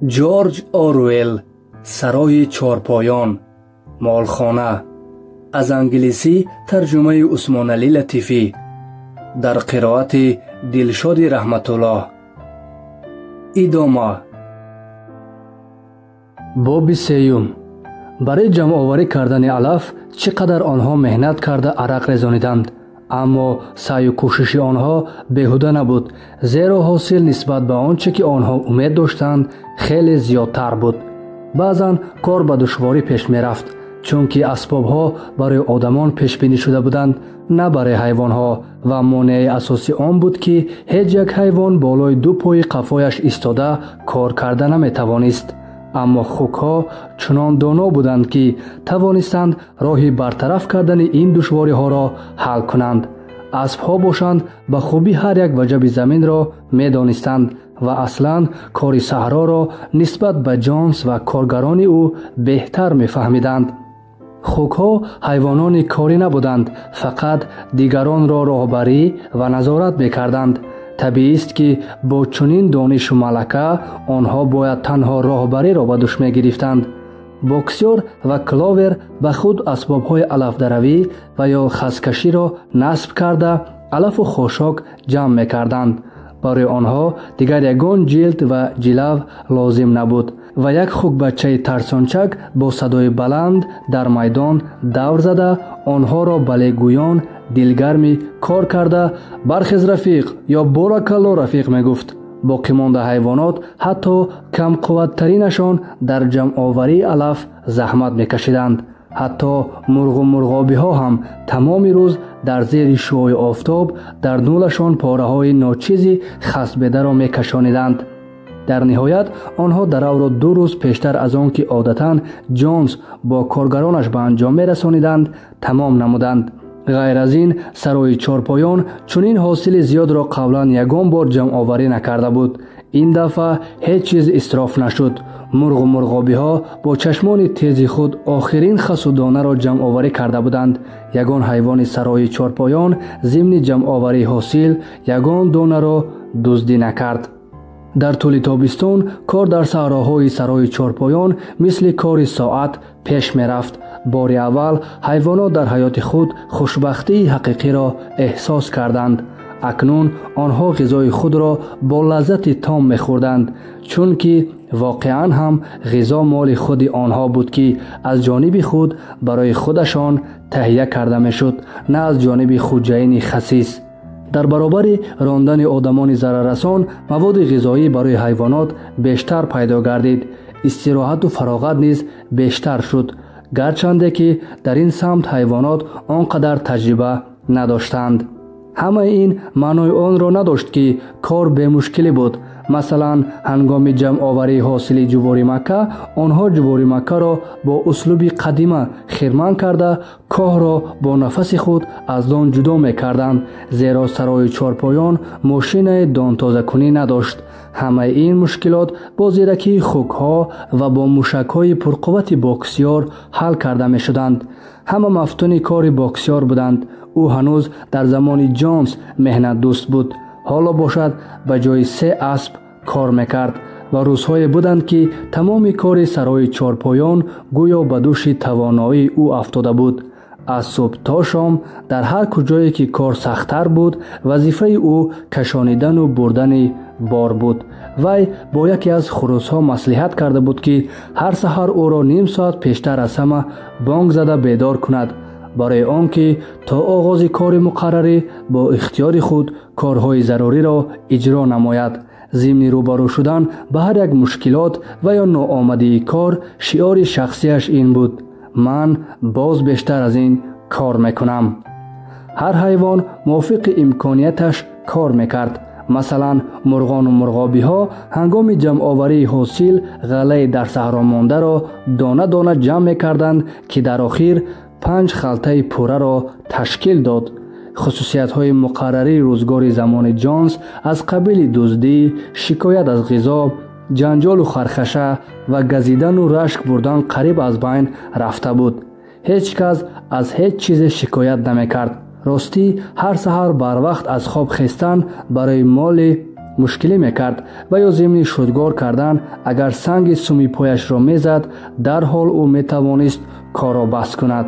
Ҷорҷ Оруэлл, Сарои чорпоён, Молхона, аз англисӣ тарҷумаи Усмоналӣ Латифӣ, дар қироати Дилшоди Раҳматуллоҳ. Идома. Боби сеюм. Барои ҷамъоварӣ кардани алаф чӣ қадар онҳо меҳнат карда арақ резониданд, аммо саъю кӯшиши онҳо беҳуда набуд, зеро ҳосил нисбат ба он чӣ ки онҳо умед доштанд, хеле зиёдтар буд. Баъзан кор ба душворӣ пеш мерафт, чунки асбобҳо барои одамон пешбинӣ шуда буданд, на барои ҳайвонҳо, ва монеаи асосӣ он буд, ки ҳеҷ як ҳайвон болои ду пои қафояш истода кор карда наметавонист. Аммо хукҳо чунон доно буданд, ки тавонистанд роҳи бартараф кардани ин душвориҳоро ҳал кунанд. Аспҳо бошанд, ба хубӣ ҳар як ваҷаби заминро медонистанд ва аслан кори саҳроро нисбат ба Ҷонс ва коргарони ӯ беҳтар мефаҳмиданд. Хукҳо ҳайвонони корӣ набуданд, фақат дигаронро роҳбарӣ ва назорат мекарданд. Табиист, ки бо чунин донишу малака онҳо бояд танҳо роҳбариро ба душ мегирифтанд. Боксёр ва Кловер ба худ асбобҳои алафдаравӣ ва ё хазкаширо насб карда, алафу хошок ҷамъ мекарданд. Барои онҳо дигар ягон ҷилд ва ҷилав лозим набуд ва як хукбачаи тарсончак бо садои баланд дар майдон давр зада, онҳоро балегӯён дилгармӣ кор карда, «Бархез, рафиқ» ё «Боракалло, рафиқ» мегуфт. Боқимонда ҳайвонот, ҳатто камқувваттаринашон, дар ҷамъоварии алаф заҳмат мекашиданд. Ҳатто мурғу мурғобиҳо ҳам тамоми рӯз дар зери шуои офтоб дар нулашон пораҳои ночизи хасбедаро мекашониданд. Дар ниҳоят онҳо даравро 2 рӯз пештар аз он ки одатан Ҷонс бо коргаронаш ба анҷом мерасониданд, тамом намуданд. Ғайр аз ин, сарои чорпоён чунин ҳосили зиёдро қаблан ягон бор ҷамъоварӣ накарда буд. Ин дафъа ҳеҷ чиз исроф нашуд. Мурғу мурғобиҳо бо чашмони тези худ охирин хасу донаро ҷамъоварӣ карда буданд. Ягон ҳайвони сарои чорпоён зимни ҷамъоварии ҳосил ягон донаро дуздӣ накард. Дар тӯли тобистон кор дар саҳроҳои сарои чорпоён мисли кори соат пеш мерафт. Бори аввал ҳайвонот дар ҳаёти худ хушбахтии ҳақиқиро эҳсос карданд. Акнун онҳо ғизои худро бо лаззати том мехӯрданд, чунки воқеан ҳам ғизо моли худи онҳо буд, ки аз ҷониби худ барои худашон таҳия карда мешуд, на аз ҷониби хуҷаини хасис. Дар баробари рондани одамони зараррасон, маводи ғизоӣ барои ҳайвонот бештар пайдо гардид. Истироҳату фароғат низ бештар шуд, гарчанде ки дар ин самт ҳайвонот он қадар таҷриба надоштанд. Ҳамаи ин маънои онро надошт, ки кор бемушкилӣ буд. Масалан, ҳангоми ҷамъоварии ҳосили ҷуворимакка, онҳо ҷуворимаккаро бо услуби қадима хирман карда, коҳро бо нафаси худ аз дон ҷудо мекарданд, зеро сарои чорпоён мошинаи донтозакунӣ надошт. Ҳамаи ин мушкилот бо зиракии хукҳо ва бо мушакҳои пурқуввати боксёр ҳал карда мешуданд. Ҳама мафтуни кори боксёр буданд. Ӯ ҳанӯз дар замони Ҷонс меҳнатдӯст буд. Ҳоло бошад, ба ҷои 3 асп кор мекард ва рӯзҳое буданд, ки тамоми кори сарои чорпоён гӯё ба души тавоноии ӯ афтода буд. Аз субҳ то шом дар ҳар куҷое ки кор сахттар буд, вазифаи ӯ кашонидану бурдани бор буд. Вай бо яке аз хурусҳо маслиҳат карда буд, ки ҳар саҳар ӯро ним соат пештар аз ҳама бонг зада бедор кунад, барои он ки то оғози кори муқаррарӣ бо ихтиёри худ корҳои заруриро иҷро намояд. Зимни рӯбарӯ шудан ба ҳар як мушкилот ва ё ноомадии кор, шиори шахсияш ин буд: ман боз бештар аз ин кор мекунам. Ҳар ҳайвон мувофиқи имконияташ кор мекард. Масалан, мурғону мурғобиҳо ҳангоми ҷамъоварии ҳосил ғаллаи дар саҳро мондаро дона-дона ҷамъ мекарданд, ки дар охир 5 халтаи пурраро ташкил дод. Хусусиятҳои муқаррарии рӯзгори замони Ҷонс аз қабили дуздӣ, шикоят аз ғизо, ҷанҷолу хархаша ва газидану рашк бурдан қариб аз байн рафта буд. Ҳеҷ кас аз ҳеҷ чизе шикоят намекард. Ростӣ, ҳар саҳар барвақт аз хоб хестан барои моли мушкилӣ мекард ва ё зимни шудгор кардан агар санги суми пояшро мезад, дарҳол ӯ метавонист корро бас кунад.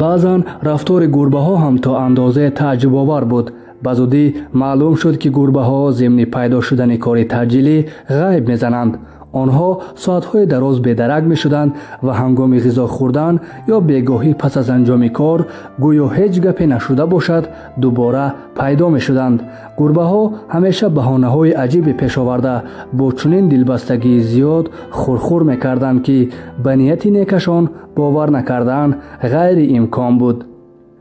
Баъзан рафтори гурбаҳо ҳам то андозае тааҷҷубовар буд. Ба зудӣ маълум шуд, ки гурбаҳо зимни пайдо шудани кори таъҷилӣ ғайб мезананд. Онҳо соатҳои дароз бедарак мешуданд ва ҳангоми ғизо хӯрдан ё бегоҳӣ пас аз анҷоми кор гӯё ҳеҷ гапе нашуда бошад, дубора пайдо мешуданд. Гурбаҳо ҳамеша баҳонаҳои аҷибе пеш оварда бо чунин дилбастагии зиёд хурхур мекарданд, ки ба нияти некашон бовар накардан ғайриимкон буд.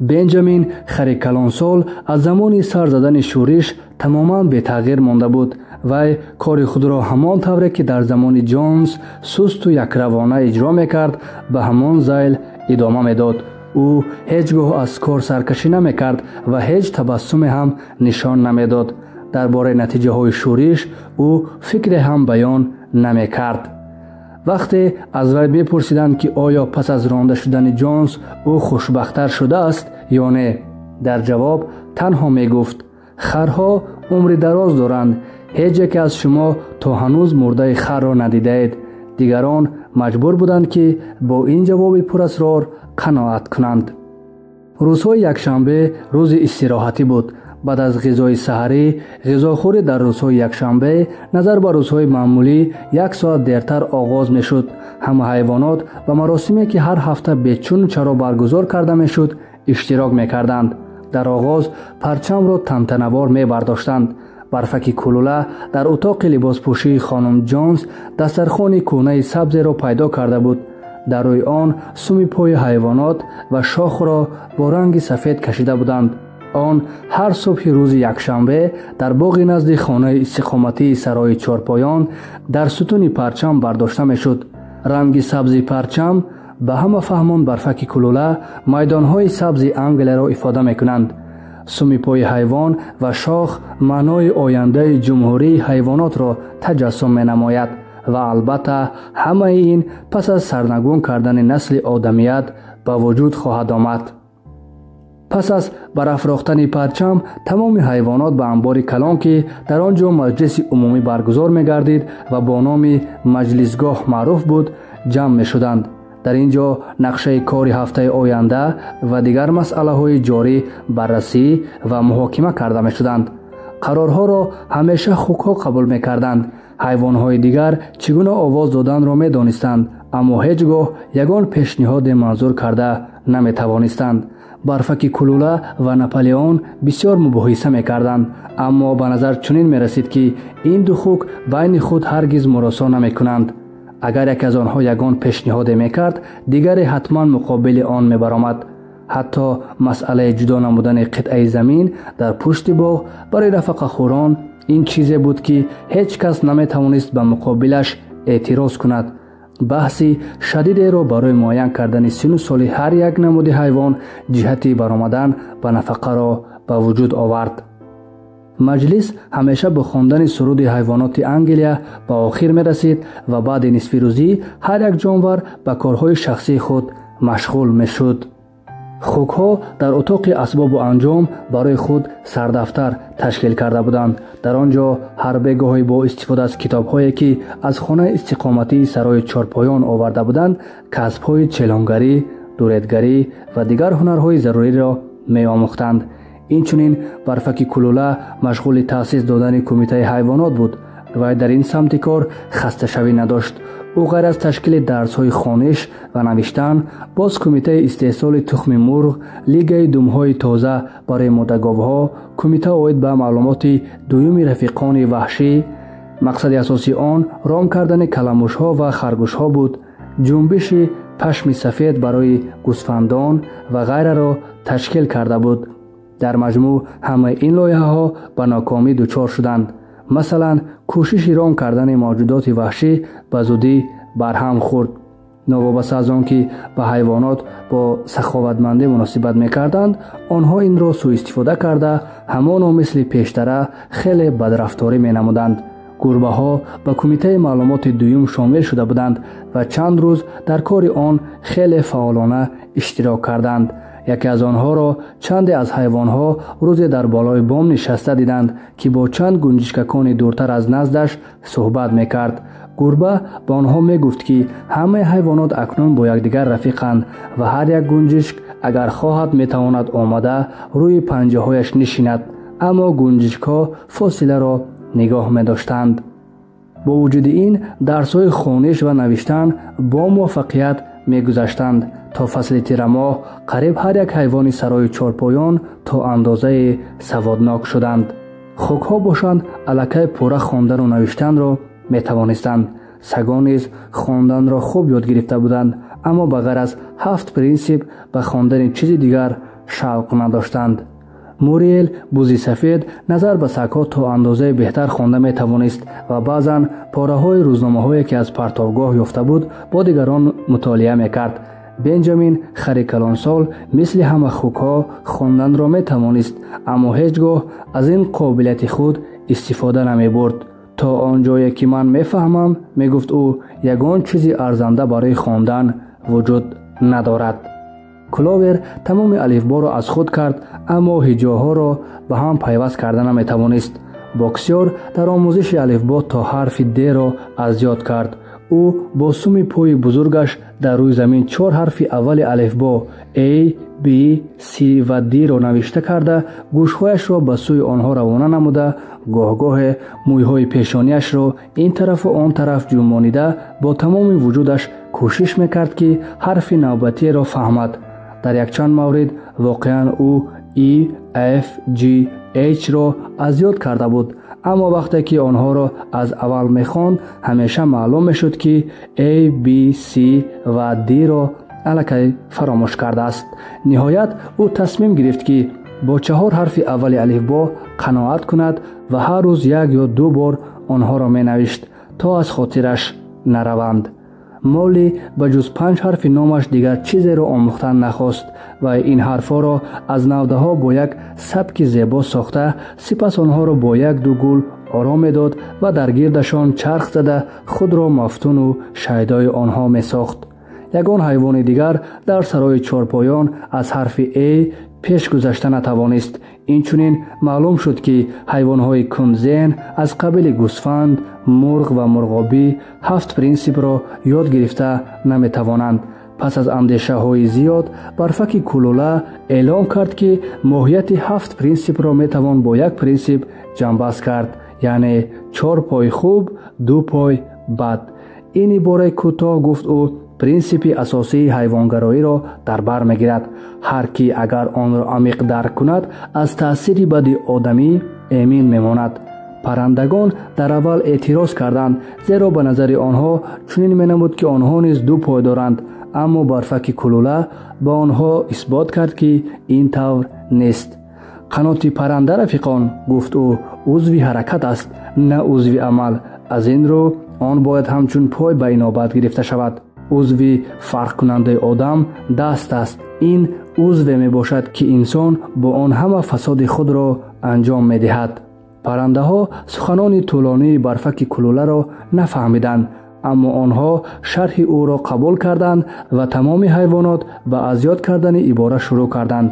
Бенҷамин хари калонсол аз замони сар задани шӯриш тамоман бетағйир монда буд. Вай кори худро ҳамон тавре ки дар замони Ҷонс сусту якравона иҷро мекард, ба ҳамон зайл идома медод. Ӯ ҳеҷ гоҳ аз кор саркашӣ намекард ва ҳеҷ табассуме ҳам нишон намедод. Дар бораи натиҷаҳои шӯриш ӯ фикре ҳам баён намекард. Вақте аз вай мепурсиданд, ки оё пас аз ронда шудани Ҷонс ӯ хушбахттар шудааст ё не, дар ҷавоб танҳо мегуфт: харҳо умри дароз доранд, ҳеҷ яке аз шумо то ҳанӯз мурдаи харро надидаед. Дигарон маҷбур буданд, ки бо ин ҷавоби пурасрор қаноат кунанд. Рӯзҳои якшанбе рӯзи истироҳатӣ буд. Баъд аз ғизои саҳарӣ ғизохӯрӣ дар рӯзҳои якшанбе назар ба рӯзҳои маъмулӣ як соат дертар оғоз мешуд. Ҳама ҳайвонот ба маросиме, ки ҳар ҳафта бечуну чаро баргузор карда мешуд, иштирок мекарданд. Дар оғоз парчамро тантанавор мебардоштанд. Барфаки кулула дар утоқи либоспӯшии хонум Ҷонс дастархони кӯҳнаи сабзеро пайдо карда буд. Дар рӯи он суми пои ҳайвонот ва шохро бо ранги сафед кашида буданд. Он ҳар субҳи рӯзи якшанбе дар боғи назди хонаи истиқоматии сарои чорпоён дар сутуни парчам бардошта мешуд. Ранги сабзи парчам ба ҳама фаҳмон барфаки кулула майдонҳои сабзи Англияро ифода мекунанд. Суми пои ҳайвон ва шох маънои ояндаи ҷумҳурии ҳайвонотро таҷассум менамояд ва албатта ҳамаи ин пас аз сарнагун кардани насли одамият ба вуҷуд хоҳад омад. Пас аз барафрохтани парчам тамоми ҳайвонот ба анбори калон, ки дар он ҷо маҷлиси умумӣ баргузор мегардид ва бо номи маҷлисгоҳ маъруф буд, ҷамъ мешуданд. Дар ин ҷо нақшаи кори ҳафтаи оянда ва дигар масъалаҳои ҷорӣ баррасӣ ва муҳокима карда мешуданд. Қарорҳоро ҳамеша хукҳо қабул мекарданд. Ҳайвонҳои дигар чӣ гуна овоз доданро медонистанд, аммо ҳеҷ гоҳ ягон пешниҳоде манзур карда наметавонистанд. Барфаки кулула ва Наполеон бисёр мубоҳиса мекарданд, аммо ба назар чунин мерасид, ки ин ду хук байни худ ҳаргиз муросо намекунанд. Агар яке аз онҳо ягон пешниҳоде мекард, дигаре ҳатман муқобили он мебаромад. Ҳатто масъалаи ҷудо намудани қитъаи замин дар пушти боғ барои нафақахӯрон ин чизе буд, ки ҳеҷ кас наметавонист ба муқобилаш эътироз кунад. Баҳси шадидеро барои муайян кардани сину соли ҳар як намуди ҳайвон ҷиҳати баромадан ба нафақаро ба вуҷуд овард. Маҷлис ҳамеша бо хондани суруди ҳайвоноти Англия ба охир мерасид ва баъди нисфирӯзӣ ҳар як ҷонвар ба корҳои шахсии худ машғул мешуд. Хукҳо дар утоқи асбобу анҷом барои худ сардафтар ташкил карда буданд. Дар он ҷо ҳар бегоҳе бо истифода аз китобҳое, ки аз хонаи истиқоматии сарои чорпоён оварда буданд, касбҳои челонгарӣ, дуредгарӣ ва дигар ҳунарҳои заруриро меомӯхтанд. Инчунин барфаки кулула машғули таъсис додани кумитаи ҳайвонот буд. Вай дар ин самти кор хасташавӣ надошт. Ӯ ғайр аз ташкили дарсҳои хониш ва навиштан, боз кумитаи истеҳсоли тухми мурғ, лигаи думҳои тоза барои модаговҳо, кумита оид ба маълумоти дуюми рафиқони ваҳшӣ, мақсади асосии он ром кардани каламушҳо ва харгӯшҳо буд, ҷунбиши пашми сафед барои гӯсфандон ва ғайраро ташкил карда буд. Дар маҷмӯъ ҳамаи ин лоиҳаҳо ба нокомӣ дучор шуданд. Масалан, кӯшиши ром кардани мавҷудоти ваҳшӣ ба зудӣ барҳам хӯрд. Новобаста аз он ки ба ҳайвонот бо саховатмандӣ муносибат мекарданд, онҳо инро сӯистифода карда ҳамоно мисли пештара хеле бадрафторӣ менамуданд. Гурбаҳо ба кумитаи маълумоти дуюм шомил шуда буданд ва чанд рӯз дар кори он хеле фаъолона иштирок карданд. Яке аз онҳоро чанде аз ҳайвонҳо рӯзе дар болои бом нишаста диданд, ки бо чанд гунҷишкакони дуртар аз наздаш суҳбат мекард. Гурба ба онҳо мегуфт, ки ҳамаи ҳайвонот акнун бо якдигар рафиқанд ва ҳар як гунҷишк агар хоҳад метавонад омада рӯи панҷаҳояш нишинад, аммо гунҷишкҳо фосиларо нигоҳ медоштанд. Бо вуҷуди ин, дарсҳои хониш ва навиштан бо муваффақият мегузаштанд. То фасли тирамоҳ қариб ҳар як ҳайвони сарои чорпоён то андозаи саводнок шуданд. Хукҳо бошанд аллакай пурра хондану навиштанро метавонистанд. Сагон низ хонданро хуб ёд гирифта буданд, аммо ба ғайр аз 7 принсип ба хондани чизи дигар шавқ надоштанд. Муриел, бузи сафед, назар ба сагҳо то андозаи беҳтар хонда метавонист ва баъзан пораҳои рӯзномаҳое, ки аз партовгоҳ ёфта буд, бо дигарон мутолиа мекард. Бенҷамин, хари калонсол, мисли ҳама хукҳо хонданро метавонист, аммо ҳеҷ гоҳ аз ин қобилияти худ истифода намебурд. То он ҷое ки ман мефаҳмам, мегуфт ӯ, ягон чизи арзанда барои хондан вуҷуд надорад. Кловер тамоми алифборо аз худ кард, аммо ҳиҷоҳоро ба ҳам пайваст карда наметавонист. Боксёр дар омӯзиши алифбо то ҳарфи Д-ро аз ёд кард. Ӯ бо суми пои бузургаш дар рӯи замин 4 ҳарфи аввали алифбо A, B, C ва D-ро навишта карда, гӯшҳояшро ба сӯи онҳо равона намуда, гоҳ-гоҳе мӯйҳои пешониашро ин тарафу он тараф ҷунбонида, бо тамоми вуҷудаш кӯшиш мекард, ки ҳарфи навбатиеро фаҳмад. Дар якчанд маврид воқеан ӯ E, F, G, H-ро аз ёд карда буд, аммо вақте ки онҳоро аз аввал мехонд, ҳамеша маълум мешуд, ки A, B, C ва D-ро аллакай фаромӯш кардааст. Ниҳоят ӯ тасмим гирифт, ки бо 4 ҳарфи аввали алифбо қаноат кунад ва ҳар рӯз як ё 2 бор онҳоро менавишт, то аз хотираш нараванд. Молли ба ҷуз 5 ҳарфи номаш дигар чизеро омӯхтан нахост ва ин ҳарфҳоро аз навдаҳо бо як сабки зебо сохта, сипас онҳоро бо 1-2 гул ором медод ва дар гирдашон чарх зада худро мафтуну шайдои онҳо месохт. Ягон ҳайвони дигар дар сарои чорпоён аз ҳарфи А пеш гузашта натавонист. Инчунин маълум шуд, ки ҳайвонҳои кундзеҳн аз қабили гӯсфанд, мурғ ва мурғобӣ 7 принсипро ёд гирифта наметавонанд. Пас аз андешаҳои зиёд Барфаки Кулула эълон кард, ки моҳияти 7 принсипро метавон бо як принсип ҷамъбаст кард, яъне 4 пой хуб, 2 пой бад. Ин ибораи кӯтоҳ, гуфт ӯ, принсипи асосии ҳайвонгароиро дар бар мегирад. Ҳар ки агар онро амиқ дарк кунад, аз таъсири бади одамӣ эмин мемонад. Паррандагон дар аввал эътироз карданд, зеро ба назари онҳо чунин менамуд, ки онҳо низ 2 пой доранд, аммо Барфаки Кулула ба онҳо исбот кард, ки ин тавр нест. Қаноти парранда, рафиқон, гуфт ӯ, узви ҳаракат аст, на узви амал. Аз ин рӯ он бояд ҳамчун пой ба инобат гирифта шавад. Узви фарқкунандаи одам даст аст. Ин узве мебошад, ки инсон бо он ҳама фасоди худро анҷом медиҳад. Паррандаҳо суханони тӯлонии Барфаки Кулуларо нафаҳмиданд, аммо онҳо шарҳи ӯро қабул карданд ва тамоми ҳайвонот ба аз ёд кардани ибора шурӯъ карданд.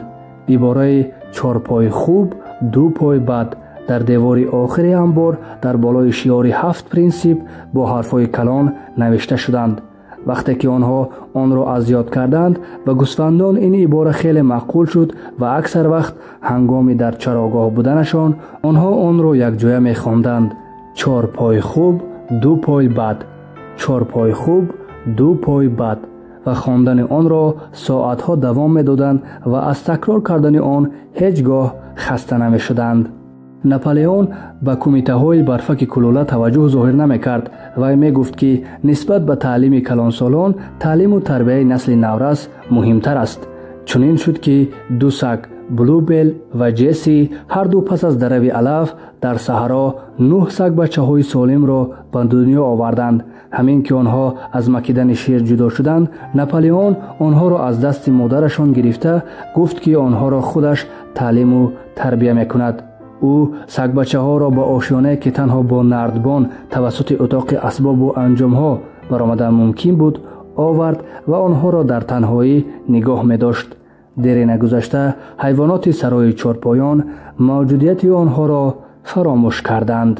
Ибораи 4 пой хуб, 2 пой бад дар девори охири анбор дар болои шиори 7 принсип бо ҳарфҳои калон навишта шуданд. Вақте ки онҳо онро аз ёд карданд, ба гӯсфандон ин ибора хеле маъқул шуд ва аксар вақт ҳангоми дар чарогоҳ буданашон онҳо онро якҷоя мехонданд. 4 пой хуб, 2 пой бад, 4 пой хуб, 2 пой бад, ва хондани онро соатҳо давом медоданд ва аз такрор кардани он ҳеҷ гоҳ хаста намешуданд. Наполеон ба кумитаҳои Барфаки Кулула таваҷҷӯҳ зоҳир намекард. Вай мегуфт, ки нисбат ба таълими калонсолон таълиму тарбияи насли наврас муҳимтар аст. Чунин шуд, ки 2 саг Блубел ва Ҷесси ҳар ду пас аз дарави алаф дар саҳро 9 сагбачаҳои солимро ба дунё оварданд. Ҳамин ки онҳо аз макидани шир ҷудо шуданд, Наполеон онҳоро аз дасти модарашон гирифта гуфт, ки онҳоро худаш таълиму тарбия мекунад. Ӯ сагбачаҳоро ба ошёнае, ки танҳо бо нардбон тавассути утоқи асбобу анҷомҳо баромадан мумкин буд, овард ва онҳоро дар танҳоӣ нигоҳ медошт. Дере нагузашта ҳайвоноти сарои чорпоён мавҷудияти онҳоро фаромӯш карданд.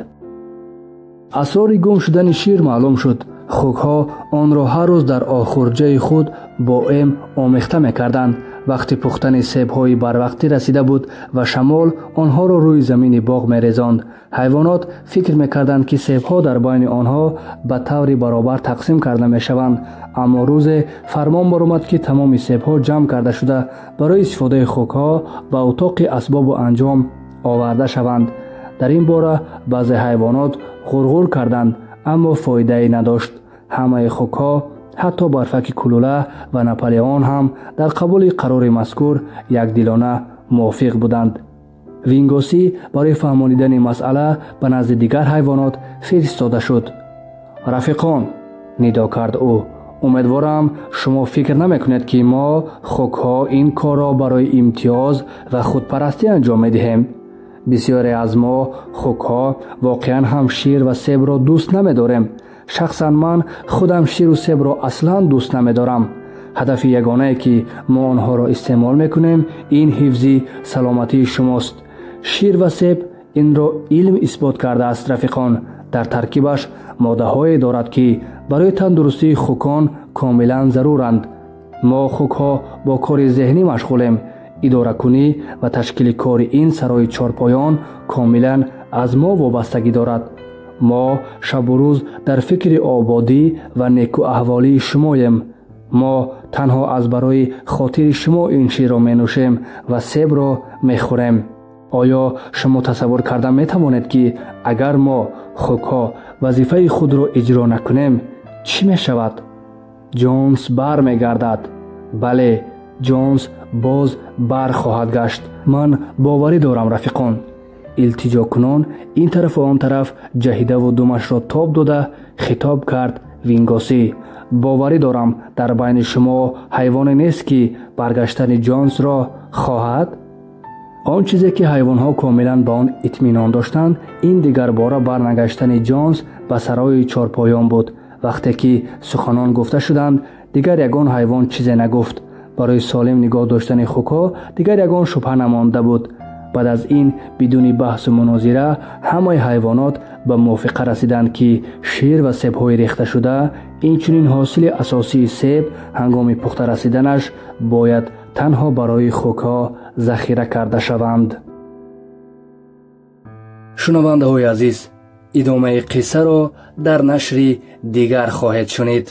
Асрори гум шудани шир маълум шуд. Хукҳо онро ҳар рӯз дар охурҷаи худ бо эм омехта мекарданд. Вақти пухтани себҳои барвақтӣ расида буд ва шамол онҳоро рӯи замини боғ мерезонд. Ҳайвонот фикр мекарданд, ки себҳо дар байни онҳо ба таври баробар тақсим карда мешаванд. Аммо рӯзе фармон баромад, ки тамоми себҳо ҷамъ карда шуда барои истифодаи хукҳо ба утоқи асбобу анҷом оварда шаванд. Дар ин бора баъзе ҳайвонот ғурғур карданд, аммо фоидае надошт. Ҳамаи хукҳо, ҳатто барфаки кулула ва Наполеон ҳам дар қабули қарори мазкур якдилона мувофиқ буданд. Вингосӣ барои фаҳмонидани масъала ба назди дигар ҳайвонот фиристода шуд. Рафиқон, нидо кард ӯ, умедворам шумо фикр намекунед, ки мо хукҳо ин корро барои имтиёз ва худпарастӣ анҷом медиҳем. Бисёре аз мо хукҳо воқеан ҳам шир ва себро дӯст намедорем. Шахсан ман худам ширу себро аслан дӯст намедорам. Ҳадафи ягонае, ки мо онҳоро истеъмол мекунем, ин ҳифзи саломатии шумост. Шир ва себ инро илм исбот кардааст, рафиқон. Дар таркибаш моддаҳое дорад, ки барои тандурустии хукон комилан заруранд. Мо хукҳо бо кори зеҳнӣ машғулем. Идоракунӣ ва ташкили кори ин сарои чорпоён комилан аз мо вобастагӣ дорад. Мо шабу рӯз дар фикри ободӣ ва некуаҳволии шумоем. Мо танҳо аз барои хотири шумо ин ширро менӯшем ва себро мехӯрем. Оё шумо тасаввур карда метавонед, ки агар мо хукҳо вазифаи худро иҷро накунем, чӣ мешавад? Ҷонс бармегардад. Бале, Ҷонс боз бар хоҳад гашт. Ман боварӣ дорам, рафиқон. Илтиҷокунон ин тарафу он тараф ҷаҳидаву думашро тоб дода хитоб кард Вингосӣ. Боварӣ дорам, дар байни шумо ҳайвоне нест, ки баргаштани Ҷонсро хоҳад. Он чизе, ки ҳайвонҳо комилан ба он итминон доштанд, ин дигарбора барнагаштани Ҷонс ба сарои чорпоён буд. Вақте ки суханон гуфта шуданд, дигар ягон ҳайвон чизе нагуфт. Барои солим нигоҳ доштани хукҳо дигар ягон шубҳа намонда буд. Баъд аз ин бидуни баҳсу мунозира ҳамаи ҳайвонот ба мувофиқа расиданд, ки шир ва себҳои рехташуда, инчунин ҳосили асосии себ ҳангоми пухта расиданаш бояд танҳо барои хукҳо захира карда шаванд. Шунавандаҳои азиз, идомаи қиссаро дар нашри дигар хоҳед шунид.